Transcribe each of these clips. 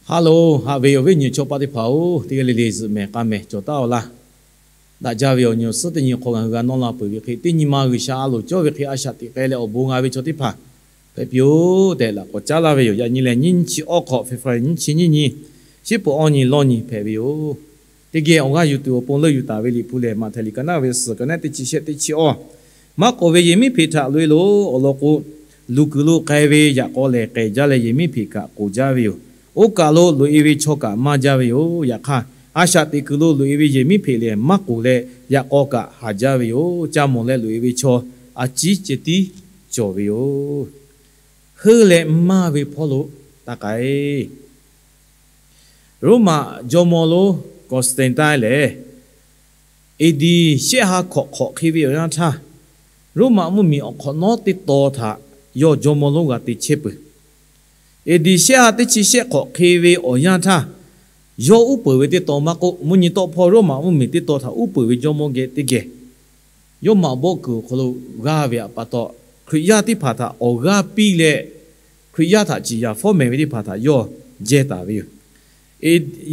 Haˉ loˬ, haꞈ ve awˬ viˉ awˬ nyi chaw paˆ teˇ hpaˍ-oˬ, teˇ g'aˇ le le zuhꞈ mehˍ k'a mehˍ cawˬ taˉ-aw laˇ. Daꞈ jaˇ ve awˬ nyi awˬ suhˉ teˇ nyi hk'aw ngaˬ hui g'a nawˇ la peuˬ ve hk'e, teˇ nyi ma G'uiˬsha a loˍ cawˇ ve hk'e a shaꞈ teꞈ k'ai leh awˬ bon g'a ve chaw teˇ hpaˍ hpehꞈ piˇ-oˆ tehꞈ laꞈ k'awꞈ caˉ laˇ ve yoˬ. Yaꞈ nyi lehˬ, nyiˇ nyiˇ chi awˇ hk'awꞈ, February nyiˇ chi nyiˇ nyi, shiˉ peuˬ awˇ nyi lawˇ nyi hpehꞈ ve yoˬ. Teˇ geh awˬ g'aˇ yuˬ tuˬ awˬ pon leuˆ yuˬ taˍ ve Liꞈ hpu lehˬ, Maꞈhtehˍ liꞈ ka naˉ ve suhˍ ka naˉ teˇ chi shehˆ teˇ chi awˇ, maˇ k'oˍ ve yehˬ miˉ hpeꞈ htaꞈ loꞈ-e loˬ. Awˬ lawn k'o, luˬ kuiˬ lo k'ai ve yaꞈ k'aw lehˬ k'ehˬ jaˇ leh yehˬ miˉ hpeꞈ kaꞈ k'oˍ jaˇ ve yoˬ. Oˇ kaˬ lo loꞈ-e ve chaw kaꞈ maˇ jaˇ ve yoˬ. Yaꞈ hk'aˇ, a shaꞈ teꞈ kuiˬ lo loꞈ-e ve yehˬ miˉ hpeꞈ lehˬ, maˇ k'oˍ leh yaꞈ k'aw kaꞈ haˍ jaˇ ve yoˬ. Ca mawˬ leh loꞈ-e ve chaw a ciˉ ceh tiˉ cawˬ ve yoˬ. Heuˆ leh maˇ ve hpawˇ lo taˇ k'ai. Roˉmaꞈ jawˇmawˇ lonˉ Constantine lehˬ, A D shehˆ ha hkawꞈ hk'awꞈ hk'e ve awˬ yanˇ htaˇ, Roˉmaꞈ mvuhˇmiˬ awˬ hk'awꞈ nawˉ teˇ taw htaꞈ yawˇ jawˇmawˇ lonˉ g'a te chehˇ peuˬ. A D shehˆ ha teˇ chi shehˆ hk'awꞈ hk'e ve awˬ yanˇ htaˇ, yawˇ uˉ peunˍ ve teˇ taw maˇ k'oˆ, mvuhˇ nyi tawˆ hpawˇ Roˉmaꞈ mvuhˇmiˬ teˇ taw htaꞈ uˉ peunˍ ve jawˇmawˇ geh teˇ geh Roˉmaꞈ bawˆ kuiˬ awˬ hk'aw lo g'aˇ ve htaꞈ pa taw, Hkriꞈ yaˇ teˇ hpaˍ htaꞈ awˬ g'aˇ piˇ leh, Hkriꞈ yaˇ htaꞈ ciˍ yanˍ fawˉ mehˍ ve teˇ hpaˍ htaꞈ yawˇ jehˇ taˍ ve yoˬ.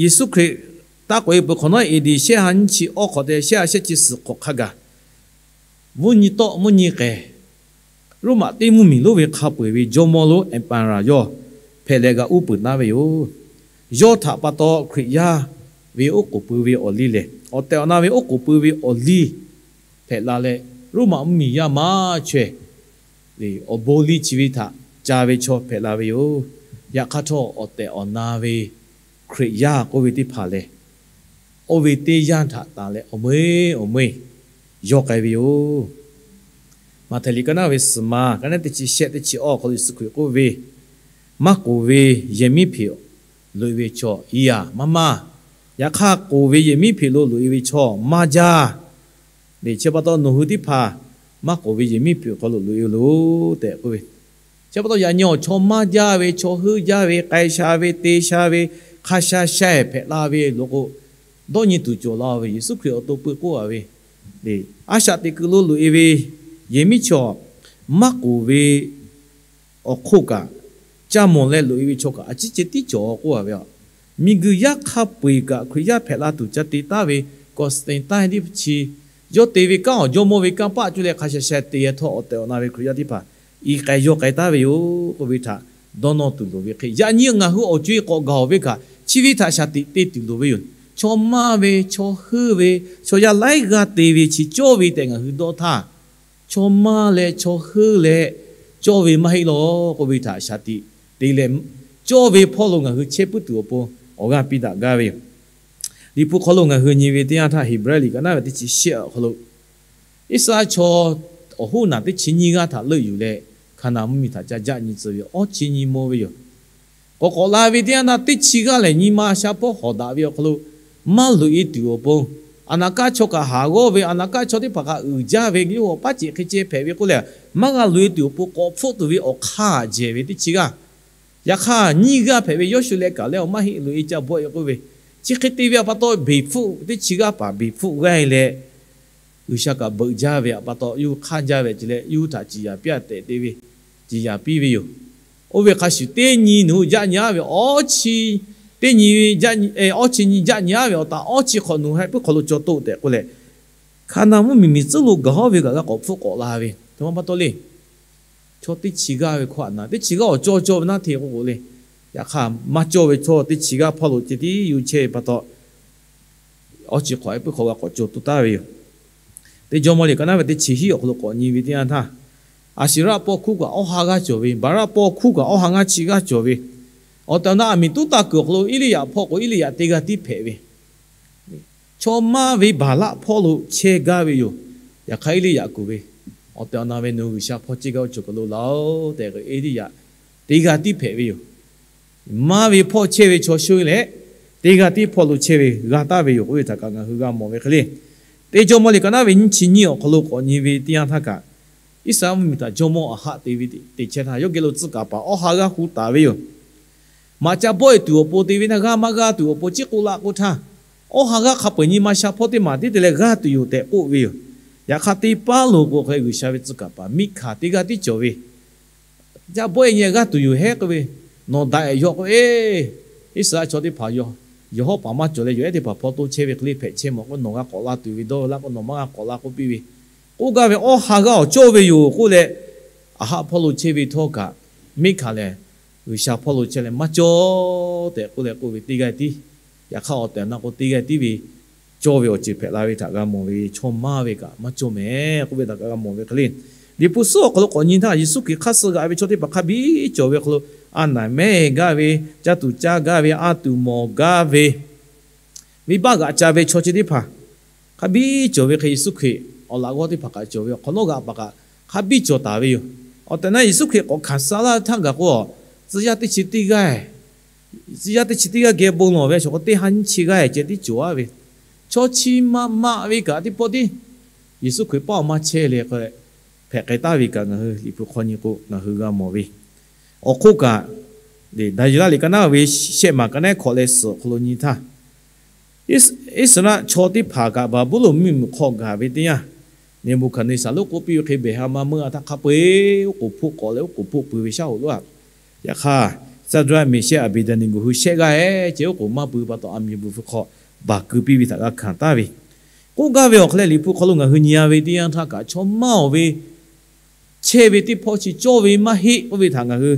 Yeˍsuˆ Hkriꞈ taˇ k'oꞈ-e peuˬ hk'awꞈ nawˉ, A D shehˆ ha nyiˇ chi awˇ hk'awꞈ te shehˆ ha shehˆ chi suhˍ hk'awꞈ hk'a gaˬ, mvuhˇ nyi tawˆ mvuhˇ nyi k'ehˬ, Roˉmaꞈ teˇ mvuhˇmiˬ lonˉ ve hk'a peu-eˬ ve jawˇmawˇ lonˉ emperor yawˇ hpehꞈ leh g'a uˉ peunˍ taˉ ve yoˬ. Yawˇ htaꞈ pa taw Hkriꞈ yaˇ ve oˉ k'oˍ pui ve awˬ liˇ lehˬ, awˬ tehˬ awˬ na ve oˉ k'oˍ pui ve awˬ liˇ hpehꞈ la leh, Roˉmaꞈ mvuhˇmiˬ yaˇ maˇ chaweh awˬ bon liˇ chi ve htaꞈ ca ve chaw hpehꞈ la ve yoˬ. Yaꞈ hk'aˇ htawˇ, awˬ tehˬ awˬ na ve Hkriꞈ yaˇ k'oˆ ve teˇ hpaˍ lehˬ, oˇ ve teˇ yanˇ htaꞈ tanˬ leh awˬ meuˇ awˬ meuˇ yawˇ k'ai ve yoˬ. Maꞈhtehˍ liꞈ ka naˉ ve suhˍ ma ka naˉ teˇ chi shehˆ teˇ chi awˇ hk'aw lo Yeˍsuˆ Hkriꞈ k'oˆ ve, maˇ k'oˍ ve yehˬ miˉ hpeꞈ loꞈ-e ve chaw iˉ yaˇ maˇ maˇ. Yaꞈ hk'aˇ, k'oˍ ve yehˬ miˉ hpeꞈ lo loꞈ-e ve chaw maˇ jaˇ. Chi pa taw nawˬ hui teˇ hpaˍ maˇ k'oˍ ve yehˬ miˉ hpeꞈ awˬ hk'aw lo loꞈ-e loˬ tehꞈ k'oˆ ve. Chi pa taw yaꞈ nyi awˬ chaw maˇ jaˇ ve, chaw heuˆ jaˇ ve, k'ai sha ve, te sha ve, hk'a sha sha-ehˍ hpehꞈ la ve lo k'o, dawˇ nyi tuˬ cawˬ la ve Yeˍsuˆ Hkriꞈ awˬ to peu k'oˆ-a ve, a shaꞈ teꞈ kuiˬ lo loꞈ-e ve yehˬ miˉ chaw maˇ k'oˍ ve awˬ hk'oˆ kaꞈ, ca mawˬ leh loꞈ-e ve chaw kaꞈ a ciˉ ceh tiˉ cawˬ k'oˆ-a ve. Miˬguiˬ yaˇ hk'a peu-eˬ kaꞈ Hkriꞈ yaˇ hpehꞈ la tuˬ ca te taˉ ve Constantine teˇ chi, yawˇ te ve kanˉ awˬ jawˇmawˇ ve kanˉ paˆ cuˇ leh hk'a sha sha te-a htawˇ, awˬ tehˬ awˬ na ve Hkriꞈ yaˇ teˇ hpaˍ i k'ai yawˇ k'ai taˉ ve yoˬ k'oˆ ve htaꞈ dawˇ nawˇ tuˬ loˍ ve hk'e, yaꞈ nyi ngaˬ hui awˬ co-e k'awꞈ gaˬ-oˬ ve kaꞈ, chi ve htaꞈ shaˍ tiꞈ te tuˬ loˍ ve yoˬ. Chaw maˇ ve, chaw heuˆ ve, chaw yaˇ laiˉ g'aˇ te ve chi cawˇ ve tehꞈ ngaˬ hui dawˇ htaˇ, chaw maˇ leh chaw heuˆ leh cawˇ ve maˇ heˆ law k'oˆ ve htaꞈ shaˍ tiꞈ te leh, cawˇ ve hpawˇ lo ngaˬ hui chehˇ puiˉ tuˬ awˬ pon awˬ g'aˇ piˇ daꞈ gaˇ ve yoˬ. Liꞈ hpu hk'aw lo ngaˬ hui nyi ve teˇ yanˇ htaˇ, Heˍbrehˇ liꞈ ka naˉ ve teˇ chi shehˆ awˬ hk'aw lo, Iˉsaˍreˍlaˆ chaw awˬ hoˉ naˬ teˇ chi nyiˇ g'aˇ htaꞈ leuˆ yuˬ leh, Hkaˍnanˍ mvuhˇmiˬ htaꞈ ca jaˆ nyi tcuh ve awˇ chi nyi maw ve yoˬ. K'awꞈ k'awꞈ la ve teˇ yanˇ htaˇ, teˇ chi g'aˇ lehˬ nyi ma sha hpawˇ hawˍ daꞈ ve awˬ hk'aw lo maˇ loꞈ-e tuˬ awˬ pon, aˬ naˍ kaˆ chaw kaꞈ haˍ g'awˇ ve, aˬ naˍ kaˆ chaw teˇ hpaˍ kaꞈ uiˍ jaˇ ve, yawˇ hui paˉ ceꞈ hk'e ceh hpehꞈ ve k'oˆ leh, maˇ g'a loꞈ-e tuˬ awˬ pon k'awꞈ hpfuhˆ tuˬ ve awˬ hk'aˇ jehˬ ve teˇ chi g'aˇ. Yaꞈ hk'aˇ, nyiˇ g'aˇ hpehꞈ ve Yawˇshuˆ leh kaꞈ leh awˬ maˇ heˆ loꞈ-e ca bawˆ-e k'oˆ ve, chi hk'e te ve htaꞈ pa taw, beˬ hpfuhˆ teˇ chi g'aˇ paˍ beˬ hpfuhˆ g'aˇ-e leh, G'uiˬsha kaꞈ beuꞈ jaˇ ve htaꞈ pa taw, yawˇ hui hk'anˇ jaˇ ve ce leh, yawˇ hui htaꞈ ciˍ yanˍ piˇ-a tehꞈ te ve, ciˍ yanˍ piˇ ve yoˬ. Oˇ ve hk'a shuˍ, teˇ nyi nawˬ hui jaˆ nyi-a ve awˇ chi, teˇ nyi, awˇ chi nyi jaˆ nyi-a ve awˬ taꞈ awˇ chi hk'awꞈ nawˬ hui heh puiˉ hk'aw lo caw toˆ tehꞈ k'oˆ leh, Hkaˍnanˍ mvuhˇmiˬ miˬ tcuhˉ lo gaˬ-oˬ ve kaꞈ g'a k'awꞈ hpfuhˆ k'awꞈ la ve, htoꞈ ma pa taw le. Chaw teˇ chi g'aˇ ve hkawˇ htaꞈ na, teˇ chi g'aˇ awˬ cawˇ cawˇ ve naˉ hteˇ k'oˆ k'o le. Yaꞈ hk'aˇ, maˇ cawˇ ve chaw teˇ chi g'aˇ hpawˇ lo ceh tiˉ yuˬ chehˇ ve pa taw, awˇ chi hk'awꞈ heh puiˉ hk'aw g'a k'awꞈ caw toˆ taˍ ve yoˬ. Teˇ Jawˇmawˇ liꞈ ka naˉ ve teˇ chi hiˉ awˬ hk'aw lo k'awꞈ nyi ve teˇ yanˇ htaˇ, Aˍseˍraˆ paw hkuˇ kaꞈ awˇ ha g'aˇ cawˬ ve, Baˍlaˆ paw hkuˇ kaꞈ awˇ ha g'aˇ chi g'aˇ cawˬ ve, awˬ tehˬ awˬ na aˬ miˍ tuˉ taˇ kuiˬ awˬ hk'aw lo Eˇliˇyaꞈ hpawˇ k'o, Eˇliˇyaꞈ teˇ g'aˇ tiˉ hpehꞈ ve, chaw maˇ ve Baˍlaˆ hpawˇ lo chehˇ gaˇ ve yoˬ. Yaꞈ hk'aˇ, Eˇliˇyaꞈ kuˬ ve, awˬ tehˬ awˬ na ve nawˬ hui G'uiˬsha hpawˇ chehˇ gaˇ-oˬ cawˬ kaˬ lo laˬ-oˬ tehꞈ, Eˇliˇyaꞈ teˇ g'aˇ tiˉ hpehꞈ ve yoˬ. Maˇ ve hpawˇ chehˇ ve chaw sho-e leh, teˇ g'aˇ tiˉ hpawˇ lo chehˇ ve g'a taˍ ve yoˬ k'oˆ ve htaꞈ kaꞈ ngaˬ hui g'a mawˬ ve hk'e le. Teˇ Jawˇmawˇ liꞈ ka naˉ ve nyiˇ chi nyiˇ awˬ hk'aw lo k'awꞈ nyi ve teˇ yanˇ htaˇ kaꞈ, Iˉsaˍreˍlaˆ mvuhˇmiˬ htaꞈ jawˇmawˇ aˬ haˆ te ve teꞈ chehˇ htaˇ, yawˇ geh lo tcuh kaˍ paˍ awˇ ha g'aˇ hu taˍ ve yoˬ. Maꞈ ca bawˆ-e tuˬ awˬ pon te ve htaˇ g'aˇ maˇ g'aˇ tuˬ awˬ pon ciˉ k'oˆ laˇ k'oˆ htaˇ, awˇ ha g'aˇ hk'a peu-eˬ nyi ma sha hpawˇ teˇ maˬ tiˉ te leh g'aˇ tuˬ yoˬ tehꞈ k'oˆ ve yoˬ. Yaꞈ hk'aˇ, teˇ paˉ lo k'o hk'e G'uiˬsha ve tcuh kaˍ paˍ Miˆhkaˍ teˇ g'aˇ tiˉ cawˬ ve, ca bawˆ-e nyi g'aˇ tuˬ yoˬ hehˉ k'oˆ ve, nawˬ daꞈ-e yawˇ k'oˆ-e, Iˉsaˍreˍlaˆ chaw teˇ hpaˍ yawˬ hawˉ paˍ maˇ cawˬ leh, yawˬ ehˉ teˇ hpaˍ hpaw to chehˇ ve hk'e le hpehꞈ chehˇ mawˬ k'o, nawˬ g'a k'awꞈ la tuˬ ve dawˇ laˇ k'o, nawˬ maˇ g'a k'awꞈ la k'oˆ piˇ ve. K'oˆ gaˇ ve, Awˇ ha g'aˇ awˬ cawˇ ve yoˬ k'oˆ leh, aˬ haˆ hpawˇ lo chehˇ ve htawˇ kaꞈ, Miˉhkaˍlehˍ G'uiˬsha hpawˇ lo chehˇ leh, Maˇ cawˇ tehꞈ k'oˆ leh k'oˆ ve teˇ g'aˇ tiˉ. Yaꞈ hk'aˇ awˬ tehˬ awˬ na k'o, teˇ g'aˇ tiˉ ve cawˇ ve awˬ ceuˬ hpehꞈ la ve htaꞈ g'a mawˬ ve, chaw maˇ ve kaꞈ maˇ cawˇ mehˍ k'oˆ ve htaꞈ kaꞈ g'a mawˬ ve hk'e le. Liꞈ hpu suhˉ awˬ hk'aw lo k'awꞈ nyi htaˇ, Yeˍsuˆ Hkriꞈ hk'aˇ suh g'aꞈ ve chaw teˇ hpaˍ hk'a biˇ cawˬ ve awˬ hk'aw lo, a naˍ mehˆ gaˇ ve, caˇ tuˬ caˇ gaˇ ve, a tuˬ mawˬ gaˇ ve, venˇbaˆ g'aꞈ ca ve chaw chi teˇ hpaˍ hk'a biˇ cawˬ ve hk'e, Yeˍsuˆ Hkriꞈ awˬ laꞈ g'awˇ teˇ hpaˍ kaꞈ cawˬ ve awˬ hk'awꞈ nawˉ g'aꞈ paˍ kaꞈ hk'a biˇ cawˬ taˍ ve yoˬ. Awˬ tehˬ na Yeˍsuˆ Hkriꞈ k'awꞈ hkanˍ suh laˇ ve htaˇ gaˬ k'o, tcuh yaˇ teˇ chi teˇ g'aˇ tcuh yaˇ teˇ chi teˇ g'aˇ geh bon lawˬ ve, a shu k'o teˇ ha nyiˇ chi g'aˇ ceh tiˉ cawˬ a ve, chaw chi ma ma ve kaꞈ teˇ pawˆ tiˉ Yeˍsuˆ Hkriꞈ paˆ awˬ maˇ chehˇ leh hpehꞈ k'ai taˍ ve kaꞈ, ngaˬ hui Liꞈ hpu hk'aw nyi k'o ngaˬ hui g'a mawˬ ve. Awˬ hk'oˆ kaꞈ, Daˍyeˍlaˆ liꞈ ka naˉ ve shehˆ maˬ ka naˉ hkawꞈ leh suhˍ awˬ hk'aw lo nyi htaˇ, Iˉsaˍreˍlaˆ chaw teˇ hpaˍ kaꞈ Baˍbuˍlonˍ mvuhˇmiˬ hk'aw gaˬ ve teˇ yanˇ, Neˍbuˍhkaˍneˍsaˍ lonˉ k'oˆ piˇ ve hk'e behˬ ha ma meuˇ a htaˇ hk'a peu-eˬ oˉ k'oˍ hpoˆ k'awꞈ leh oˉ k'oˍ hpoˆ pui ve shaˉ hoꞈ lonˉ aꞈ. Yaꞈ hk'aˇ, Saˍdraˆ, Meˍshehˆ, Aˍbeˍdeˍneˍgoˍ hui shehˆ g'aˇ ehˉ ceh oˉ k'oˍ maˇ pui pa taw, aˬ miˬ bvuhˬ hpu hk'aw baˬ keu piˇ ve htaꞈ g'a hkanˍ taˍ ve. K'oˆ gaˇ ve awˬ hk'aw leh, Liꞈ hpu hk'aw lo ngaˬ hui nyi a ve teˇ yanˇ htaˇ kaꞈ, chaw maˇ awˬ ve chehˇ ve teˇ hpawˇ chi cawˇ ve maˇ heˆ k'oˆ ve htaꞈ ngaˬ hui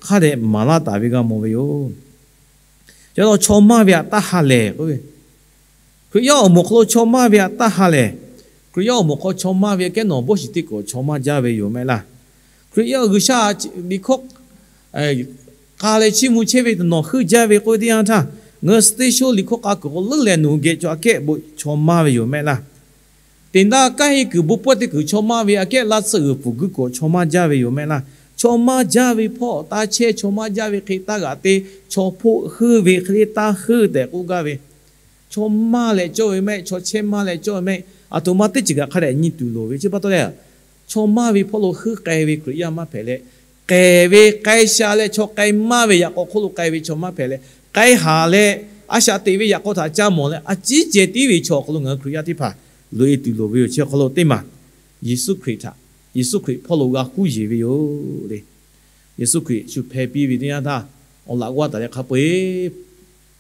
hk'a dehꞈ maˍ laˇ taˍ ve g'a mawˬ ve yoˬ. Yaꞈ hk'aˇ, chaw maˇ ve htaꞈ taˇ ha lehˬ k'oˆ ve, Hkriꞈ yaˇ awˬ moˍ hk'aw lo chaw maˇ ve htaꞈ taˇ ha lehˬ, Hkriꞈ yaˇ awˬ moˍ hk'aw chaw maˇ ve aꞈ kehˉ nawˬ bawˇ shiˍ teˇ k'awꞈ chaw maˇ jaˇ ve yoˬ mehˆ laˇ. Hkriꞈ yaˇ G'uiˬsha liꞈ hkawˇ k'a leh chiˇ mvuh chehˇ ve nawˬ heuˆ jaˇ ve k'oˆ ve teˇ yanˇ htaˇ, ngaˬ hui suh teˇ sho liꞈ hkawˇ k'a kuiˬ k'o leuˉ leh nawˬ hui geh cawˬ aꞈ kehˉ bon chaw maˇ ve yoˬ mehˆ laˇ. Teꞈ naˆ kanˉ henˇ kuiˬ bon pawehˇ teˇ kuiˬ chaw maˇ ve aꞈ kehˉ laˇ tsuhˇ g'uiˬ pfuhˍ guiˇ k'awꞈ chaw maˇ jaˇ ve yoˬ mehˆ laˇ. Chaw maˇ jaˇ ve hpawˇ taˇ chehˇ, chaw maˇ jaˇ ve hk'e taˇ g'aꞈ te, chaw hpoˆ heuˆ ve hk'e le taˇ heuˆ tehꞈ k'oˆ gaˇ ve. Chaw maˇ leh cawˇ ve mehˆ, chaw chehˇ maˇ leh cawˇ ve mehˆ, aˬ htoꞈ ma teˇ ceuˬ kaꞈ hk'a dehꞈ nyi tuˬ loˍ ve. Chi pa taw leh, chaw maˇ ve hpawˇ lo heuˆ k'ai ve Hkriꞈ yaˇ maˇ hpehꞈ leh, k'ehˬ ve k'ai sha leh chaw k'ai maˇ ve yaꞈ k'aw hk'oˆ lo k'ai ve chaw maˇ hpehꞈ leh, k'ai haˍ leh a shaꞈ teꞈ ve yaꞈ k'aw htaꞈ ca mawˬ leh a ciˉ ceh tiˉ ve chaw awˬ hk'aw lo ngaˬ hui Hkriꞈ yaˇ teˇ hpaˍ loꞈ-e tuˬ loˍ ve yoˬ. Chi awˬ hk'aw lo teˇ maˬ Yeˍsuˆ Hkriꞈ htaꞈ, Yeˍsuˆ Hkriꞈ hpawˇ lo g'a huˉ yeˬ ve yoˬ le. Yeˍsuˆ Hkriꞈ shu hpeh piˇ ve teˇ yanˇ htaˇ, awˬ laꞈ g'awˇ taˍ leh hk'a peu-eˬ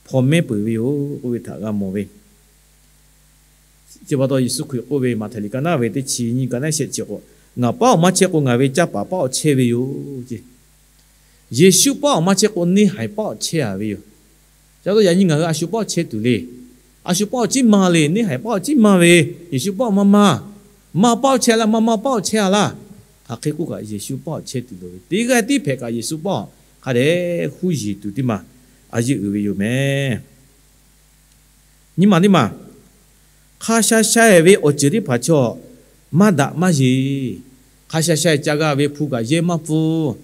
hpaw mehˉ peuˬ ve yoˬ k'oˆ ve htaꞈ g'a mawˬ ve. Chi pa taw Yeˍsuˆ Hkriꞈ k'oˆ ve, Maꞈhtehˍ liꞈ ka naˉ ve teˇ chi nyiˇ ka naˉ shehˆ chi k'o, Ngaˬ paˉ awˬ maˇ chehˇ k'o, ngaˬ ve caˇ paˍ paˉ awˬ chehˇ ve yoˬ ce. Yeˍsuˆ paˉ awˬ maˇ chehˇ k'o, neˇ haiˬ paˉ awˬ chehˇ a ve yoˬ. Ca to yaꞈ nyi ngaˬ hui a shu paˉ awˬ chehˇ tuˬ le. A shu paˉ awˬ ciˉ ma le, neˇ haiˬ paˉ awˬ ciˉ ma ve, Yeˍsuˆ paˉ awˬ maˇ maˇ, maˇ paˉ awˬ chehˇ a laˇ, maˇ maˇ paˉ awˬ chehˇ a laˇ. Hk'aˬ hk'e k'oˆ kaꞈ Yeˍsuˆ paˉ awˬ chehˇ tuˬ loˍ ve, teˇ g'aˇ tiˉ hpehꞈ kaꞈ Yeˍsuˆ paˉ awˬ hk'a dehꞈ huˉ yeˬ tuˬ teˇ maˬ a yeˇ uiˍ ve yoˬ mehˍ. Nyi maˬ teˇ maˬ, hk'a sha sha-e ve awˬ ceuˬ teˇ hpaˍ chaw maˇ daꞈ maˇ yeˬ. Hk'a sha sha-e ca g'a ve hpu kaꞈ yehˇ maˇ pfuhˇ.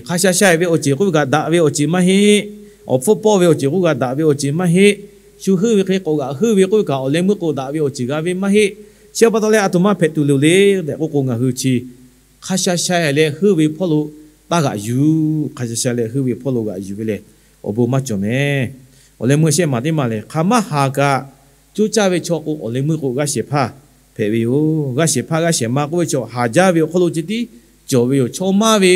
Hk'a sha sha-e ve awˬ ceuˬ k'oˆ ve kaꞈ daꞈ ve awˬ ceuˬ maˇ heˆ. Awˬ hpfuhˇ pawˆ ve awˬ ceuˬ k'oˆ kaꞈ daꞈ ve awˬ ceuˬ maˇ heˆ. Shu heuˆ ve hk'e k'awꞈ g'aꞈ heuˆ ve k'oˆ ve kaꞈ, awˬ leh meuˇ k'o daꞈ ve awˬ ceuˬ g'a ve maˇ heˆ. Chi pa taw leh, aˬ htoꞈ ma hpehꞈ tuˬ loˍ le tehꞈ k'oˆ k'o, ngaˬ hui chi hk'a sha sha-e leh heuˆ ve hpawˇ lo taˇ g'aꞈ yuˬ. Hk'a sha sha leh heuˆ ve hpawˇ lo g'aꞈ yuˬ ve lehˬ, awˬ bon maˇ cawˬ mehˍ. Awˬ leh meuˇ shehˆ maˬ teˇ maˬ lehˬ, hk'aˬ ma haˍ kaꞈ coˇ caˇ ve chaw k'o, awˬ leh meuˇ k'o g'aˇ shehˍ hpaˇ hpehꞈ ve yoˬ. G'aˇ shehˍ hpaˇ g'aˇ shehˍ ma k'oˆ ve chaw haˍ jaˇ ve awˬ hk'aw lo ceh tiˉ cawˬ ve yoˬ. Chaw maˇ ve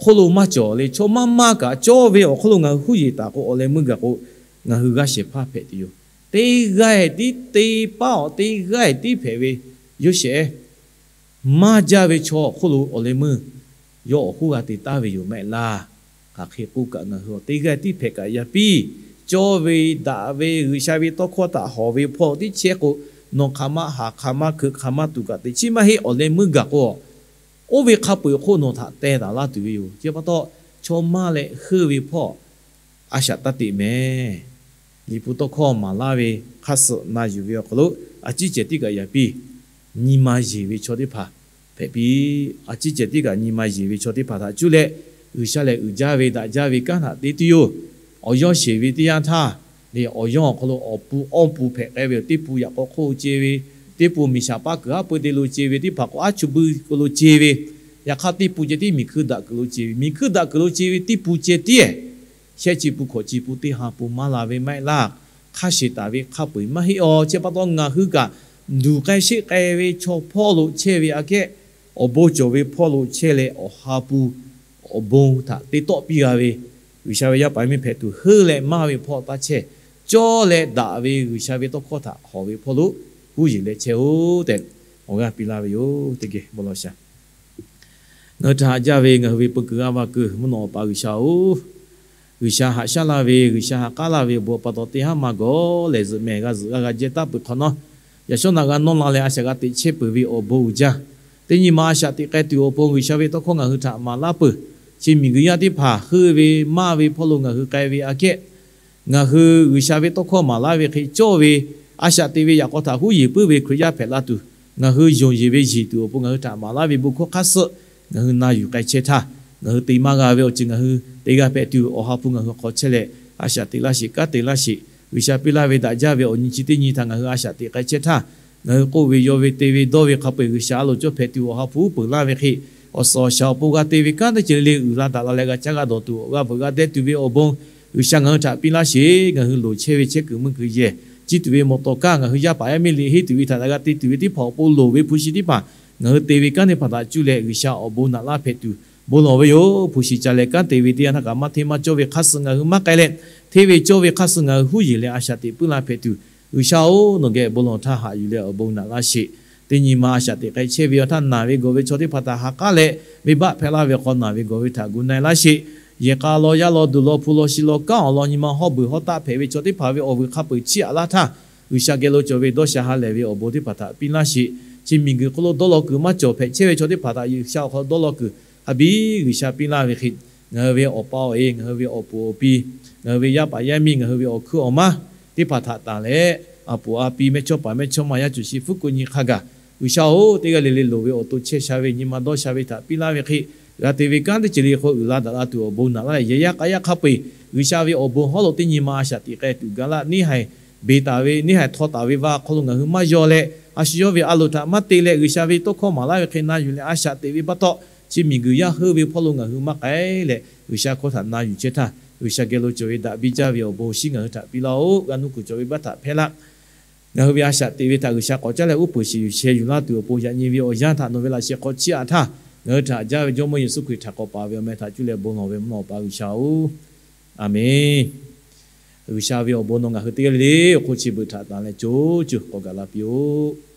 hk'oˆ lo maˇ cawˬ le. Chaw maˇ maˇ kaꞈ cawˇ ve awˬ hk'aw lo ngaˬ hui huˉ yeˬ taˍ k'o, awˬ leh meuˇ gaˬ k'o, ngaˬ hui g'aˇ shehˍ hpaˇ hpehꞈ tuˬ yoˬ. Teˇ g'aˇ tiˉ teˇ paˉ awˬ teˇ g'aˇ tiˉ hpehꞈ ve yoˬ shehˍ. Maˇ jaˇ ve chaw awˬ hk'oˆ lo awˬ leh meuˇ yawˇ awˬ hoˉ g'a te taˍ ve yoˬ mehˆ laˇ. Hk'aˬ hk'e k'oˆ kaꞈ, ngaˬ hui teˇ g'aˇ tiˉ hpehꞈ kaꞈ yaꞈ piˇ, cawˇ ve daꞈ ve G'uiˬsha ve tawˇ hkawˇ htaꞈ hawˍ ve hpawˇ tiˉ chehˇ k'o, nawˬ hk'aˬ ma haˍ hk'aˬ ma hkeuꞈ hk'aˬ ma tuˬ kaꞈ teꞈ chiˉ maˇ heˆ. Awˬ leh meuˇ gaˬ k'o, oˇ ve hk'a peu-eˬ awˬ hk'oˆ nawˬ htaꞈ teh taˍ laˇ tuˬ ve yoˬ. Chi pa taw, chaw maˇ leh heuˆ ve hpawˇ a shaꞈ taˇ teꞈ mehˍ. Liꞈ hpu tawˇ hkawˇ maˍ laˇ ve hk'aˇ suh na yuˬ ve awˬ hk'aw lo, a ciˉ cehˬ tiˉ kaꞈ yaꞈ piˇ, nyi ma yeˬ ve chaw teˇ hpaˍ hpehꞈ piˇ. A ciˉ cehˬ tiˉ kaꞈ nyi ma yeˬ ve chaw teˇ hpaˍ htaꞈ cuˇ leh, G'uiˬsha lehˬ uiˍ jaˇ ve daꞈ jaˇ ve kanˉ htaꞈ te tuˬ yoˬ. Awˬ yawˇ sheˍ ve teˇ yanˇ htaˇ, lehˬ awˬ yawˇ awˬ hk'aw lo awˬ pun awˇ pun hpehꞈ k'ai ve yoˬ. Teˇ pun yaꞈ k'aw hk'oˆ ce ve, teˇ pun miˬ shaˍ paˇ kuiˬ haˉ pui te lo ce ve, teˇ hpaˍ k'o aˉ chu bui k'o lo ce ve, yaꞈ hk'aˇ teˇ pun ceh tiˉ miˬ hkuiˇ daꞈ kuiˬ lo ce ve, miˬ hkuiˇ daꞈ kuiˬ lo ce ve teˇ pun ceh tiˉ ehˍ, shehˆ chi pun hkawꞈ chi pun teˇ ha pun maˇ la ve maˇ heˆ laˇ. Hk'a sheˍ taˍ ve hk'a peu-eˬ maˇ heˆ awˬ. Chi pa taw ngaˬ hui kaꞈ, luˬ k'ai sheˆ k'ai ve chaw hpawˇ lo chehˇ ve aꞈ kehˉ, awˬ bon cawˬ ve hpawˇ lo chehˇ leh awˬ ha pun awˬ bon htaꞈ te tawˆ piˇ g'a ve, G'uiˬsha ve yaˇ paˍ yaˇ miˇ hpehꞈ tuˬ heuˆ leh maˇ ve hpawˇ taˇ chehˇ, cawˇ leh daꞈ ve G'uiˬsha ve tawˇ hkawˇ htaꞈ hawˍ ve hpawˇ lo huˉ yeˬ leh chehˇ-oˆ tehꞈ, awˬ g'aˇ piˇ laˇ ve yoˬ. Teˇ geh bon lawˬ shaˍ. Ngaˬ hui htaꞈ haꞈ jaˇ ve ngaˬ hui ve peu kuiˬ g'aˇ va kuiˬ mvuhˇ naw awˬ pa G'uiˬsha-oˬ, G'uiˬsha haꞈ shaˉ laˇ ve, G'uiˬsha ha k'aˉ laˇ ve awˬ bon awˬ pa taw teˇ haˉ maˇ gawˬ lehˬ, zuhꞈ mehˍ g'a zuhꞈ g'a g'a jehˇ taˉ peuˬ hk'awꞈ nawˉ, yaꞈ shawˉ naꞈ g'a nawˇ la leh a shaꞈ g'a teꞈ chehˇ peuˬ ve awˬ bon uiˍ jaˇ. Teˇ nyi ma a shaꞈ teꞈ k'ai tuˬ awˬ pon G'uiˬsha ve tawˇ hkawˇ ngaˬ hui htaꞈ maˍ laˇ peuˬ. Chi miˬguiˬ yaˇ teˇ hpaˍ heuˆ ve maˇ ve hpawˇ lo ngaˬ hui k'ai ve aꞈ kehˉ, ngaˬ hui G'uiˬsha ve tawˇ hkawˇ maˍ laˇ ve hk'e cawˇ ve, a shaꞈ teꞈ ve yaꞈ k'aw htaꞈ huˉ yeˬ puiˉ ve Hkriꞈ yaˇ hpehꞈ la tuˬ, ngaˬ hui yonˍ yeˬ ve yeˬ tuˬ awˬ pon ngaˬ hui htaꞈ maˍ laˇ ve bon hkawˇ hk'aˇ suhˆ ngaˬ hui na yuˬ k'ai chehˇ htaˇ, ngaˬ hui te maˇ g'a ve awˬ ceuˬ ngaˬ hui te g'a hpehꞈ tuˬ, Awˬ ha hpu ngaˬ hui hk'aw chehˇ leh a shaꞈ teꞈ laˇ sheˍ, kanˉ te laˇ sheˍ. G'uiˬsha piˇ laˇ ve daꞈ jaˇ ve awˬ nyi chi teˇ nyi htaꞈ ngaˬ hui a shaꞈ teꞈ k'ai chehˇ htaˇ, ngaˬ hui k'oˆ ve, yaw ve, te ve, dawˇ ve hk'a peu-eˬ G'uiˬsha a loˍ cawˇ hpehꞈ tuˬ, Awˬ ha hpu uˉ peunˍ laˇ ve hk'e, awˬ suhˍ awˬ shaˍ awˬ pon g'a te ve kanˉ teˇ ceuˬ le le uiˍ la daꞈ la leh g'a caˇ g'a dawˬ tuˬ, g'a bvuhꞈ g'a dehˇ tuˬ ve awˬ bon G'uiˬsha ngaˬ hui htaꞈ piˇ laˇ sheˍ. Ngaˬ hui loˍ chehˇ ve chehˇ kuiˬ mui kuiˬ yehˬ, ciˇ tuˬ ve mawˬ tawˍ kaˇ, ngaˬ hui yaˇ paˍ yaˇ miˇ liꞈ henˇ tuˬ ve htaꞈ g'a te tuˬ ve teˇ hpaˍ awˬ pon loˍ ve hpu shi teˇ hpaˍ ngaˬ hui te ve kanˉ teˇ hpaˍ htaꞈ cuˇ leh G'uiˬsha awˬ bon naꞈ laˇ hpehꞈ tuˬ bon lawˬ ve yoˬ. Hpu shi ca leh kanˉ te ve teˇ yanˇ htaˇ kaꞈ maˇ hteˇ maˇ cawˇ ve hk'aˇ suh ngaˬ hui maˇ k'ai leh, hteˇ ve cawˇ ve hk'aˇ suh ngaˬ hui huˉ yeˬ leh a shaꞈ teꞈ puiˉ laˇ hpehꞈ tuˬ, G'uiˬsha-oˬ, nawˬ geh bon lawˬ htaˇ haꞈ yuˬ leh awˬ bon naꞈ laˇ sheˍ. Teˇ nyi ma a shaꞈ teꞈ k'ai chehˇ ve awˬ htaˇ naˬ ve gawˬ ve chaw teˇ hpaˍ htaꞈ ha k'aˉ leh, venˇbaˆ hpehꞈ laˇ ve awˬ hk'aw naˬ ve gawˬ ve htaꞈ gu na-e laˇ sheˍ. Yehˬ k'a law yaˇ law duˬ law hpu law shi law kanˉ awˬ lawn nyi ma hawˉ beuˬ hawˉ taˆ hpehꞈ ve chaw teˇ hpaˍ ve awˬ vuiˬ hk'a peu-eˬ chiˇ aꞈ laˇ htaˇ, G'uiˬsha geh lo cawˬ ve dawˇ sha ha lehˬ ve awˬ bon teˇ hpaˍ htaꞈ piˇ laˇ sheˍ. Chi miˬguiˬ hk'oˆ lo dawˇ law kuiˬ maˇ cawˬ hpehꞈ chehˇ ve chaw teˇ hpaˍ htaꞈ G'uiˬsha awˬ hk'aw lo dawˇ law kuiˬ hk'a biˇ G'uiˬsha piˇ laˇ ve hk'e, ngaˬ hui ve awˬ pa awˬ e, ngaˬ hui ve awˬ puˍ awˬ pi, ngaˬ hui ve yaˇ paˍ yaˇ miˇ, ngaˬ hui ve awˬ hkuiˉ awˬ maˇ teˇ hpaˍ htaꞈ tanˬ leh, a puˍ a pi, mehˇchawˇpaˍ mehˇchawˇma, yaˇ cuˬ shi fuˉ kuˆ nyi hk'a gaˬ, G'uiˬsha-oˬ, teˇ g'aˇ le le loˍ ve awˬ to chehˇ sha ve nyi ma dawˇ sha ve htaꞈ piˇ laˇ ve hk'e, g'a te ve kanˉ teˇ ceuˬ le hk'aw uiˍ la daꞈ la tuˬ awˬ bon naꞈ laˇ leh, yehˬ yaˇ k'a yaˇ hk'a peu-eˬ G'uiˬsha ve awˬ bon hawˉ lo teˇ nyi ma a shaꞈ teꞈ k'ai tuˬ gaˬ laˇ. Neˇ haiˬ beˬ taˍ ve, neˇ haiˬ htaw taˍ ve va awˬ hk'aw lo ngaˬ hui maˇ yaw leh, a shu yawˇ ve a loˍ htaꞈ maˇ te leh, G'uiˬsha ve tawˇ hkawˇ maˍ laˇ ve hk'e na yuˬ leh a shaꞈ teꞈ ve pa taw, chi miˬguiˬ yaˇ heuˆ ve hpawˇ lo ngaˬ hui maˇ k'ai leh, G'uiˬsha hkawˇ htaꞈ na yuˬ chehˇ htaˇ, G'uiˬsha geh lo cawˬ ve daꞈ biˇ jaˇ ve awˬ bon shinˉ ngaˬ hui htaꞈ piˇ laˇ-oˆ. G'a nuˇ kuiˬ cawˬ ve baˆ htaꞈ hpehˇ laˇ. Ngaˬ hui ve a shaꞈ teꞈ ve htaꞈ G'uiˬsha k'awꞈ caˉ leh uˉ peunˍ shiˍ yuˬ sheh yuˬ laˇ tuˬ awˬ pon yaꞈ nyi ve awˬ yanˇ htaꞈ nawˬ ve laꞈ sheh hk'aw chiˇ aꞈ htaˇ, ngaˬ hui htaꞈ jaˇ ve Jawˇmawˇ Yeˍsuˆ Hkriꞈ htaꞈ k'awꞈ paˍ ve awˬ meh htaꞈ cuˇ leh bon lawˬ ve mvuhˇ naw awˬ pa G'uiˬsha-oˬ, Aˍmenˍ. G'uiˬsha ve awˬ bon nawˬ ngaˬ hui teˇ g'aˇ le le awˬ hk'oˆ chi beuꞈ htaꞈ tanˬ leh co cuˬ k'awꞈ gaˬ la piˇ-oˆ.